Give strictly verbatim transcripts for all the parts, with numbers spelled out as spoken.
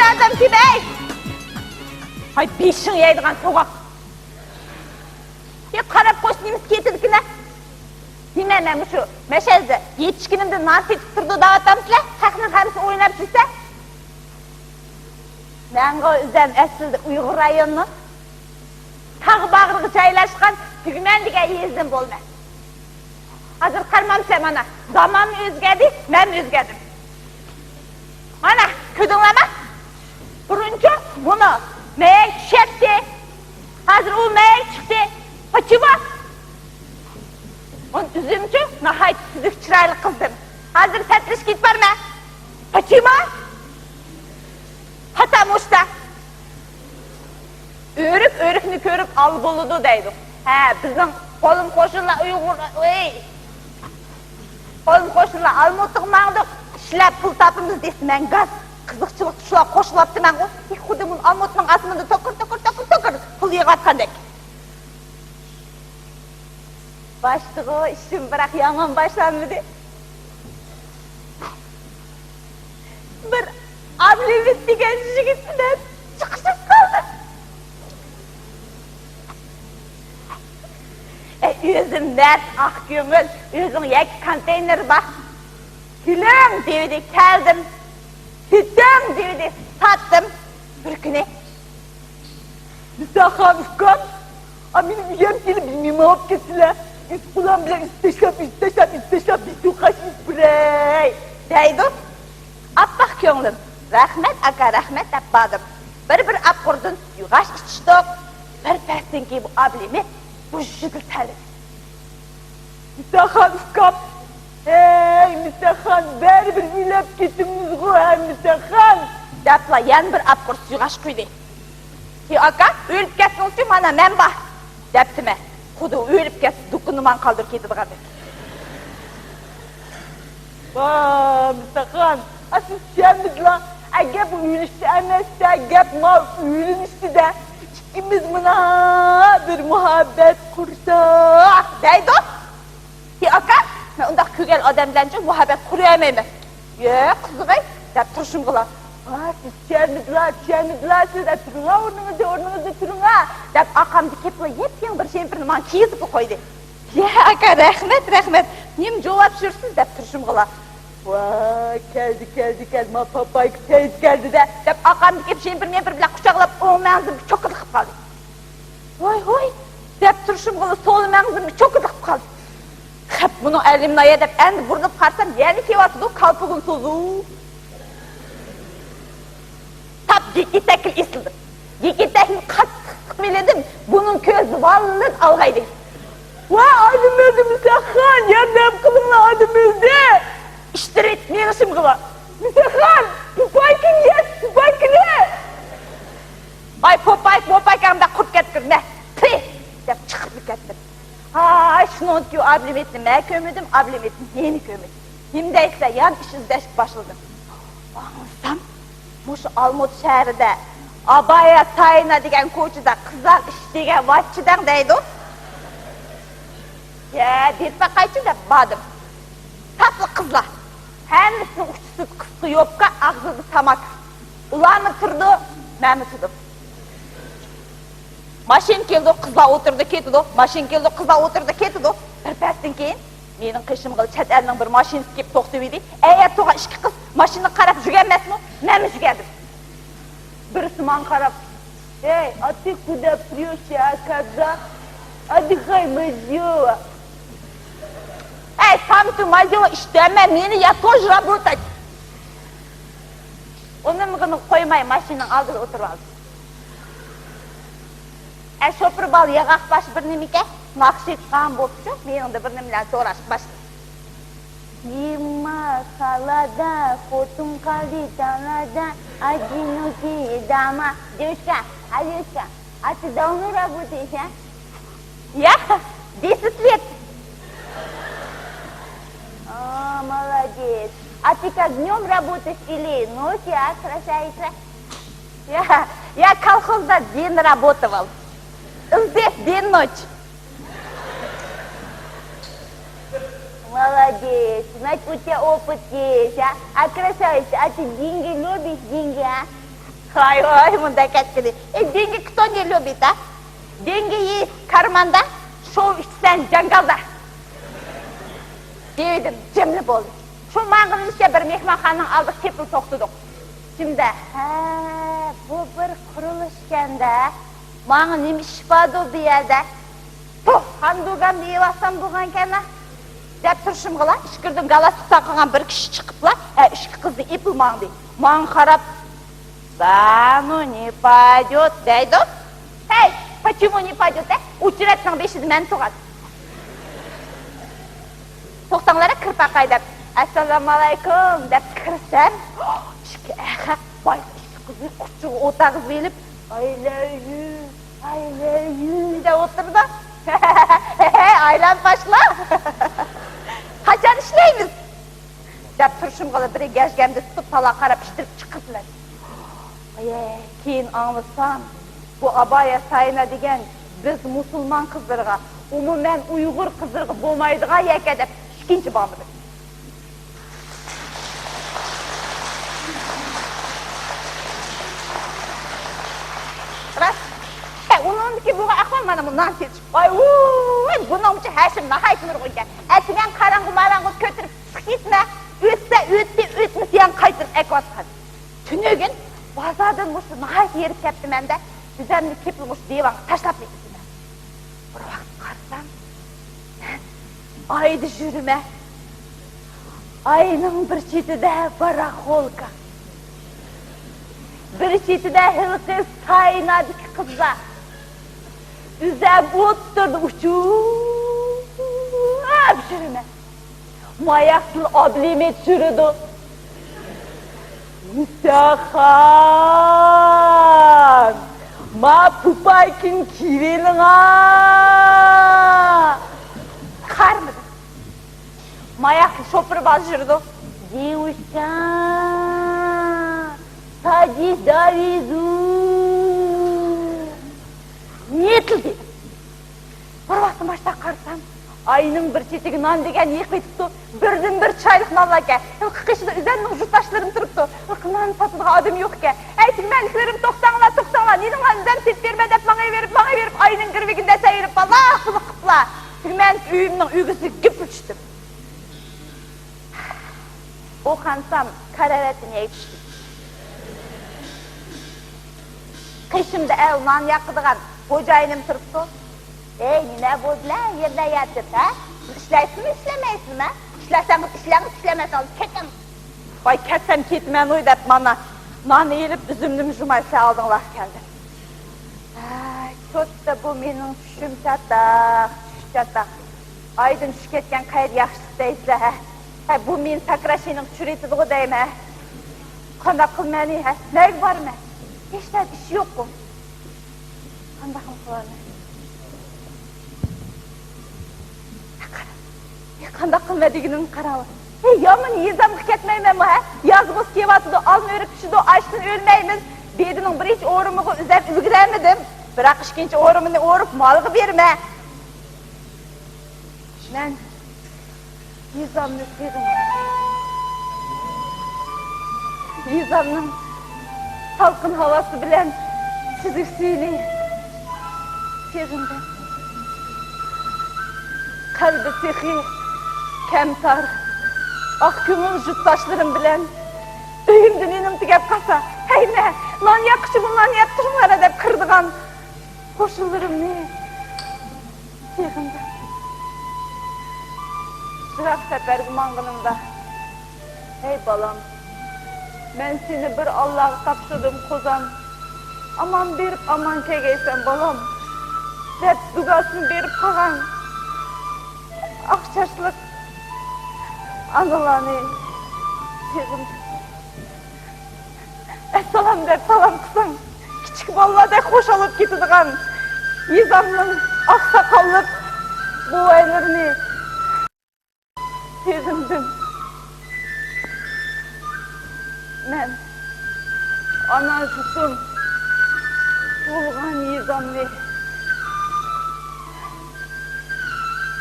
ئادەم كىم ئەي؟ ھاي، بېشىڭ يەيدىغان سوغۇق. يا، قاراپ قويسا نېمىسى كېتىدىكىنە؟ نېمە، مەن مۇشۇ مەشەدە يېتىشكىنىمدىن نان تېتىپ تۇرىدۇ دەۋاتامسىلەر؟ خەقنىڭ ھەممىسى ئويناپ يۈرسە؟ مەنغۇ ئۆزەم ئەسلىدە ئۇيغۇر رايونىنىڭ تاغ باغرىغا جايلاشقان تۈگمەن دېگەن يېزىدىن بولىمەن. ھازىر قارىمامسىلەر، مانا، زامانمۇ ئۆزگەردى، مەنمۇ ئۆزگەردىم. مانا، كۆردۈڭلارمۇ؟ بۇرۇنچۇ مۇنۇ مەيەن چۈشەتتى. ھازىر ئۇ مەيەن چىقتى. Почему? مۇن ئۆزۈمچۇ ناھايىتى سۈزۈك، چىرايلىق قىزدىم. ھازىر سەتلىشىپ كېتىپ بارىمەن. Почему؟ Потому что. ئۆرۈك ئۆرۈكنى كۆرۈپ ئال بولىدۇ دەيدۇ. ھە، بىزنىڭ قولۇم قوشنىلار ئۇيغۇر، ئۆي. قولۇم قوشنىلار ئالمۇتىغا ماڭدۇق. ئىشلەپ پۇل تاپىمىز دېسە مەن گاس. قىزىقچىلىقتا شۇلار قوشۇلۇۋاپتىمەنغۇ. ھېي، خۇددى مۇنۇ ئالمۇتىنىڭ ئاسمىنىدا توكۇر، توكۇر، توكۇر، توكۇر پۇل يىغىۋاتقاندەك. باشلىدىغۇ ئىشىم، بىراق يامان باشلانمىدى. بىر ئابلىمىت دېگەن يىگىت بىلەن چىقىشىپ قالدىم. ئەي، ئۆزۈم مەرد، ئاق كۆڭۈل، ئۆزىنىڭ يەككە كونتېينېرى بار. كېلىڭ دېۋىدى، كەلدىم. سېتىڭ دېۋىدى، ساتتىم. بىر كۈنى مىساخان ئۇكام، ئا، مېنىڭ ئۆيۈمگە كېلىپ مېھمان بولۇپ كەتسىلە. ئۈچ قولۇم بىلەن ئۈست تاشلاپ، ئۈست تاشلاپ، ئۈست تاشلاپ، بىسۇ قاش ئۈستۈرەي دەيدۇ. ئاپئاق كۆڭلۈم، رەھمەت ئاكا، رەھمەت دەپ باردىم. بىر-بىر ئاپقۇردىن سۇيۇغاچ ئىچىشتۇق. بىر پەستىن كېيىن بۇ ئابلىمىت بۇژژىدىلا تەرلىدى. مىساخان ئۇكام، ھەي، مىساخان، بەرىبىر ئۆلۈپ كېتىمىزغۇ، ھە، مىساخان! دەپلا يەنە بىر ئاپقۇر سۇيۇغاچ قۇيدى. ھى ئاكا، ئۆلۈپ كەتسىڭىزچۇ، مانا مەن بار، دەپتىمەن. خۇددى ئۆلۈپ كەتسە، دۇكىنىنى ماڭا قالدۇرۇپ كېتىدىغاندەك. ۋاي، مىساخان، ئا، سىز چۈشەنمىدىلا. ئە، گەپ ئۆلۈشتە ئەمەستە، گەپ ما ئۆيلىنىشتە-دە. ئىككىمىز مانا بىر مۇھەببەت قۇرساق دەيدۇ. ھى ئاكا، مەن ئۇنداق كۆگەل ئادەم بىلەنچۇ مۇھەببەت قۇرۇۋەرمەيمەن. ياق، قىزىغاي، دەپ تۇرۇشۇمغىلا. ۋاي، سىز چۈشەنمىدىلا، چۈشەنمىدىلا سىز، دەپ تۇرۇڭا، ئورنىڭىزدا، ئورنىڭىزدا تۇرۇڭا، دەپ ئارقامدا كېپلا يېپيېڭى بىر شېمپىرنى ماڭا كىيگۈزۈپلا قويدى. يا ئاكا، رەھمەت، رەھمەت. نېمە جاۋاب بېرىسىز دەپ تۇرۇشۇمغىلا. ۋاي، كەلدى، كەلدى، كەلدى، ما پاپايكا تېز كەلدى-دە، دەپ ئارقامدىكى شېمپىر-مېمپىر بىلەن قۇچاقلاپ ئوڭ مەڭزىمگە چوككىدە قىلىپ قالدى. ۋاي، ۋاي، دەپ تۇرۇشۇمغىلا سول مەڭزىمگە چوككىدە قىلىپ قالدى. خەپ، بۇنىڭ ئەلىمنايە دەپ ئەمدى بۇرۇلۇپ قارىسام، يەنە كېلىۋاتىدۇ، كالپۇكىنى سوزۇپ. تاپ يېگىتەككىلا ئېسىلدىم. يېگىتەكنى قاتتىق سىقىۋالدىم، بۇنىڭ كۆزىنى ۋاللىدە ئالغايدى. ۋاي، ئادىمىزدىمۇ ساققان، ياردەم قىلىڭلار ئادىمىزدە! ئىشتىرىپ مېڭىشىمغىلا. مىساخان، پوپايكىنى يەت، پوپايكىنى! ۋاي، پوپايك، موپايك ئانداق قۇرۇپ كەتكىر، نە! پى! دەپ چىقىپلا كەتتىم. ھاي، شۇنىڭدىكى ئابلىمىتنى مەن كۆرمىدىم، ئابلىمىتنى مېنى كۆرمىدى. نېمە دەيسىلەر، يەنە ئىش ئىزدەشكە باشلىدىم. ئاڭلىسام، مۇشۇ ئالمۇتا شەھىرىدە ئابايا ساينا دېگەن كوچىدا قىزلار ئىشلىگەن ۋاچچىدەڭ دەيدۇ. يە، دېيىپ باقايچۇ دەپ باردىم. تاپلا قىزلار. ھەممىسىنىڭ ئۇچىسىدا قىسقا يوپكا، ئاغزىدا تاماكا. ئۇلارمۇ تۇرىدۇ، مەنمۇ تۇردۇم. ماشىنا كېلىدۇ، قىزلار ئولتۇرىدۇ، كېتىدۇ. ماشىنا كېلىدۇ، قىزلار ئولتۇرىدۇ، كېتىدۇ. بىر پەستىن كېيىن مېنىڭ قېشىمغىلا چەت ئەلنىڭ بىر ماشىنىسى كېلىپ توختىۋىدى. ئەيە، تۇرغان ئىككى قىز ماشىنىغا قاراپ يۈگەنمەسمۇ؟ مەنمۇ يۈگەندىم. بىرسى ماڭا قاراپ، «Эй, а ты куда прёшься, а когда? Отдыхай, мазёва!» ئەي، سامسۇ مازيو ئىشتە، مەن مېنى يا توج رابوتاي. ئۇنىمىغىنى قويماي ماشىنىنىڭ ئالدىدا ئولتۇرۇۋالدىم. ئە، شوپۇر بالا ياغاق باش بىر نېمىكەن، ناخشا ئېيتقان بوپتۇ، مېنىڭدىن بىر نېمىلەرنى سوراشقا باشلىدى. زима، холода, خوتۇن قالدى تالادا, одинокий дома. Девочка, а девочка, а ты давно работаешь, а? Я? Десять лет. О, молодец. А ты как, днём работаешь или ночью, а, красавица? Я, я колхозда день работал. Здесь день-ночь. Молодец. Значит, у тебя опыт есть, а? А, красавица, а ты деньги любишь, деньги, а? ۋاي ۋاي، مۇنداق كەتكىلى. ئى، دېنگى кто не любит, а? دېنگى يېيىش كارماندا، شوۋ ئىچىسەن جاڭگالدا. دېۋىدىم، جىملا بولدى. شۇ ماڭغىنىمىزچە بىر مېھمانخانىنىڭ ئالدىغا كېپىل توختىدۇق. ئىچىمدە، ھە، بۇ بىر قۇرۇلۇشكەندە، ماڭا نېمە ئىش باردۇ بۇ يەردە؟ پۇھ، خاندۇگام دېيىۋاتسام بولغانكەن-لا، دەپ تۇرۇشۇمغىلا، ئىچكىرىدىن گالستۇك تاقىغان بىر كىشى چىقىپلا، ھە، ئىككى قىزنى ئېپىپ ماڭدى. ماڭا قاراپ، «За, ну, не пойдёт» دەيدۇ. ھەي، почему не пойдёт دە؟ ئۇچرەتنىڭ بېشىدا مەن تۇرغان. «توختاڭلار، كىرىپ باقاي» دەپ، «ئەسسالامۇئەلەيكۇم» دەپ كىرسەم، ئىككى ئەخەق بايىقى ئىككى قىزنى قۇچىقىغا ئولتۇرغۇزۇۋېلىپ، «I love you, I love you» دەپ ئولتۇرىدۇ. ھەي، ئايلان باشلا. قاچان ئىشلەيمىز؟ دەپ تۇرۇشۇمغىلا بىرى گەجگەمدە تۇتۇپ تالا قاراپ ئىتتىرىپ چىقىرىپ بەردى. ئايە، كېيىن ئاڭلىسام، بۇ ئابايە ساينا دېگەن بىز مۇسۇلمان قىزلىرىغا، ئومۇمەن ئۇيغۇر قىزلىرىغا بولمايدىغان يەكەن دەپ ئىككىنچى بارمىدىم. راست. ھە، ئۇنىڭدىكى بولغان ئەھۋال مانا بۇ نان سېتىش. ۋاي ۋۇي، بۇنىڭچە ھەشىم ناھايىتى نۇرغۇنكەن. ئەتىگەن قاراڭغۇ ماراڭغۇ كۆتۈرۈپ چىقىپ كېتىمەن. ئۆتسە ئۆتتى، ئۆتمىسە يەنە قايتۇرۇپ ئەكىۋاتقان. تۈنۈگۈن بازاردىن مۇشۇ ناھايىتى ھېرىپ كەپتىمەن-دە، ئۆزۈمنى كېپىل مۇشۇ دىۋانغا تاشلاپ كېتىپتىمەن. بىر ۋاقىت قارىسام، مەن ئايدا يۈرىمەن. ئاينىڭ بىر چېتىدە باراخولكا، بىر چېتىدە ھېلىقى ساينادىكى قىزلار. ئۆزۈم ئوتتۇرىدا ئۇچۇپ يۈرىمەن. ماياقتىن ئابلىمىت يۈرىدۇ. مۇساخان! ما پۇپايكىنى كىيىۋېلىڭا! قارىمىدىم. ماياقنى شوپۇر بالا يۈرىدۇ. دېۋۇشكان! ساجىس داۋىزۇ! نېتىل دېدىم. بىر ۋاقىتتىن باشلاپ قارىسام، ئاينىڭ بىر چېتىگە نان دېگەن يېقىۋېتىپتۇ. بىردىن بىر چىرايلىق نانلاركەن. ھېلىقى قېشىدا ئۆزەمنىڭ يۇرتداشلىرىم تۇرۇپتۇ. ھېلىقى نان ساتىدىغان ئادەم يوقكەن. ئەي، تۈگمەنلىكلىرىم، توختاڭلار، توختاڭلار، نېنىڭلارنى ئۆزەم سېتىپ بېرىمەن دەپ ماڭىۋېرىپ، ماڭىۋېرىپ، ئاينىڭ گىرۋىكىنى دەسسەيۋېرىپ، باللا قىلىپ قىپلا. تۈگمەنلىك ئۆيۈمنىڭ ئۆگزىگە گۈپۈر چۈشتۈم. ئويغانسام، كارىۋەتتىن يەگۈچۈكتىم. قېشىمدا ئەل نان ياقىدىغان خوجايىنىم تۇرۇپتۇ. ئەي، نېمە بولدىلا يەردە ياتىپ، ھە؟ ئىشلەيسىزمۇ، ئىشلىمەيسىزمۇ؟ ئىشلەسەڭىز ئىشلەڭ، ئىشلىمەسەڭىز كېتىڭ. ۋاي، كەتسەم كېتىمەن ۋاي دەپ، مانا ناننى ئېلىپ، ئۈزۈمنىمۇ جۇماي سىلەر ئالدىڭلارغا كەلدىم. ھەي، چوتتا بۇ مېنىڭ چۈشۈم چاتاق، چۈش چاتاق. ئايدىن چۈشۈپ كەتكەن قەيەردە ياخشىلىق دەيسىلەر، ھە؟ ھە، بۇ مېنى ساكراشىنىڭ چۈرىتىدىغۇ دەيمەن، ھە؟ قانداق قىلمەيلى، ھە؟ نەگە بارىمەن؟ ھېچنەدە ئىش يوققۇ. قانداقمۇ قىلارمەن؟ ھە، قانداق قىلماي دېگىنىمگە قاراڭلار. ھەي، يامان يېزامغا كەتمەيمەنمۇ، ھە؟ ياز بولسا كېلىۋاتىدۇ، ئالما ئۆرۈك پىشىدۇ، ئاچتىن ئۆلمەيمىز. بېدىنىڭ بىرىنچى ئورۇمىغا ئۆزەم ئۈلگۈرەلمىدىم. بىراق ئىككىنچى ئورۇمنى ئورۇپ، مالغا بېرىمەن. مەن يېزامنى سېغىندىم. يېزامنىڭ سالقىن ھاۋاسى بىلەن سۈزۈك سۈيىنى سېغىندىم. قەلبى سېخىي، كەمتار، ئاق كۆڭۈل يۇرتداشلىرىم بىلەن ئۆيۈمدە نېنىم تۈگەپ قالسا، ھەي مە، نان ياققىچە بۇ نان يەپ تۇرۇڭلار دەپ كىرىدىغان قوشنىلىرىمنى سېغىندىم. يىراق سەپەرگە ماڭغىنىمدا، ھەي بالام، مەن سېنى بىر ئاللاغا تاپشۇردۇم، قوزام. ئامان بېرىپ، ئامان كەلگەيسەن، بالام، دەپ دۇگاسىنى بېرىپ قالغان ئاق چاچلىق ئانىلارنى سېغىندىم. ئەسسالام دەپ سالام قىلساڭ، كىچىك بالىلاردەك خۇشال بولۇپ كېتىدىغان يېزامنىڭ ئاق ساقاللىق بوۋايلىرىنى سېغىندىم. مەن ئانا يۇرتۇم، تۇغۇلغان يېزامنى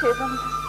سېغىندىم.